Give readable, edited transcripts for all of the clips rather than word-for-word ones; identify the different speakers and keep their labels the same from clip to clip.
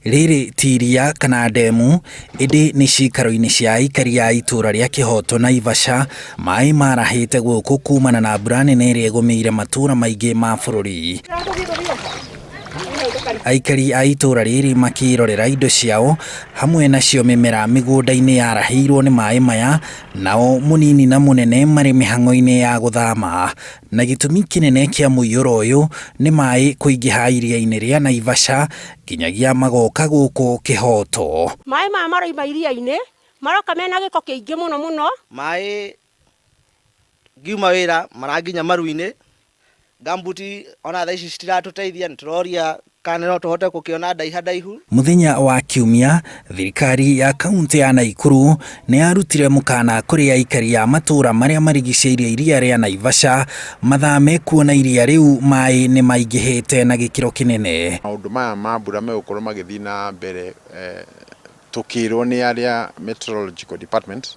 Speaker 1: Rĩrĩ ti iria kana ndemu, ĩndĩ nĩ ciikaro-inĩ cia aikari a itũũra rĩa Kĩhoto Naivasha, maĩ marahĩte gũkũ kumana na mbura nene ĩrĩa ĩgũmĩire matũũra maingĩ ma bũrũri. Aikari a itũũra rĩrĩ makĩrorera indo ciao hamwe nacio mĩmera mĩgũnda-inĩ yarahĩirwo nĩ maĩ maya, nao mũnini na mũnene marĩ mĩhang'o-inĩ ya gũthama. Na gĩtũmi kĩnene kĩa mũiyũro ũyũ nĩ maĩ kũingĩha iria-inĩ rĩa Naivasha nginyagia magoka gũkũ Kĩhoto.
Speaker 2: Maĩ maya maroima iria-inĩ maroka mena gĩko kĩingĩ mũno mũno.
Speaker 3: Maĩ ngiuma wĩra maranginya maru-inĩ, gambuti ona thaa ici citiratũteithia, nĩ tũroria kana no tũhote gũkĩona ndaiha ndaihu.
Speaker 1: Mũthenya wa Kiumia, thirikari ya kaunti ya Naikuru nĩ yarutire mũkana kũrĩ aikari a matũũra marĩa marigicĩirie iria rĩa Naivasha mathame kuona iria rĩu maĩ nĩ maingĩhĩte na gĩkĩro kĩnene.
Speaker 4: Maũndũ maya ma mbura megũkorwo magĩthiĩ na mbere tũkĩrwo nĩ arĩa meteorological department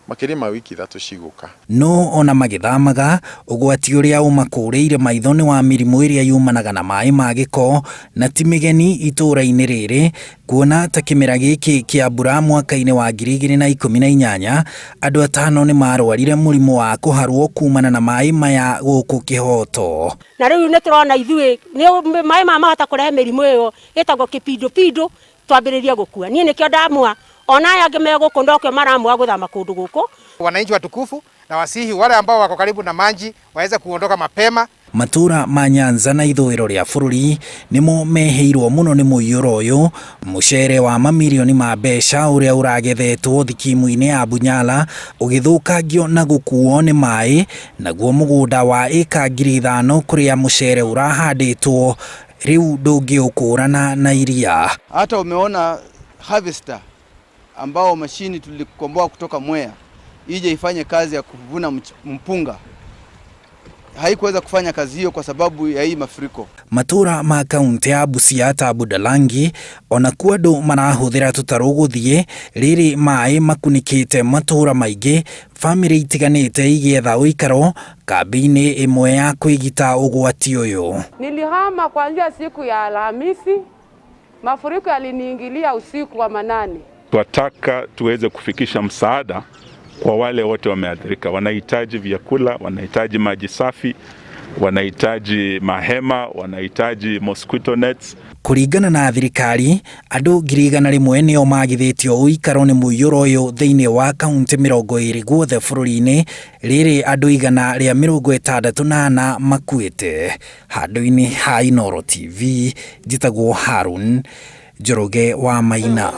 Speaker 4: makĩria ma wiki 3 cigũka.
Speaker 1: No ona magĩthamaga, ũgwati ũrĩa ũmakũrĩire maitho nĩ wa mĩrimũ ĩrĩa yumanaga na maĩ ma gĩko na ti mĩgeni itũũra-inĩ rĩrĩ, kuona ta kĩmera gĩkĩ kĩa mbura mwaka-inĩ wa 2018 andũ 5 nĩ marwarire mũrimũ wa kũharwo kumana na maĩ maya gũkũ Kĩhoto.
Speaker 2: Na rĩu nĩ tũrona ithuĩ nĩ maĩ maya mahota kũrehe mĩrimũ ĩyo ĩtagwo kĩpindupindu twambĩrĩrie gũkua. Niĩ nĩkĩo ndamua ona aya angĩ me gũkũ nokĩo maramua gũthama kũndũ gũkũ.
Speaker 5: Wananchi watukufu na wasihi wale ambao wako karibu na maji waweze kuondoka mapema.
Speaker 1: Matũũra ma Nyanza na ithũĩro rĩa bũrũri nĩmo mehĩirwo mũno nĩ mũiyũro ũyũ, mũcere wa mamirioni ma mbeca ũrĩa ũragethetwo thikimu-inĩ ya Bunyala ũgĩthũkangio na gũkuo nĩ maĩ, naguo mũgũnda wa ĩka 5,000 kũrĩa mũcere ũrahandĩtwo rĩu ndũngĩũkũrana na iria.
Speaker 6: Hata umeona harvester ambao mashini tulikomboa kutoka Mwea ije ifanye kazi ya kuvuna mpunga, haikuweza kufanya kazi hiyo kwa sababu ya hii mafuriko.
Speaker 1: Matũũra ma kaunti ya Busia ta Budalangi onakuo andũ marahũthĩra tũtarũ gũthiĩ, rĩrĩ maĩ makunĩkĩte matũũra maingĩ, bamĩrĩ itiganĩte igĩetha ũikaro kambĩ-inĩ ĩmwe ya kwĩgita ũgwati ũyũ.
Speaker 7: Nilihama kuanzia siku ya Alhamisi, mafuriko yaliniingilia usiku wa manane.
Speaker 8: Twataka tuweze kufikisha msaada kwa wale wote wameathirika. Wanahitaji vyakula, wanahitaji maji safi, wanahitaji mahema, wanahitaji mosquito nets.
Speaker 1: Kũringana na thirikari, andũ 100,000 nĩo magithĩtio ũikaro nĩ mũiyũro ũyũ thĩinĩ wa kaunti 20 guothe bũrũri-inĩ, rĩrĩ andũ 164 makuĩte. Handũ-inĩ ha Inooro TV, njĩtagwo Harun Njoroge wa Maina.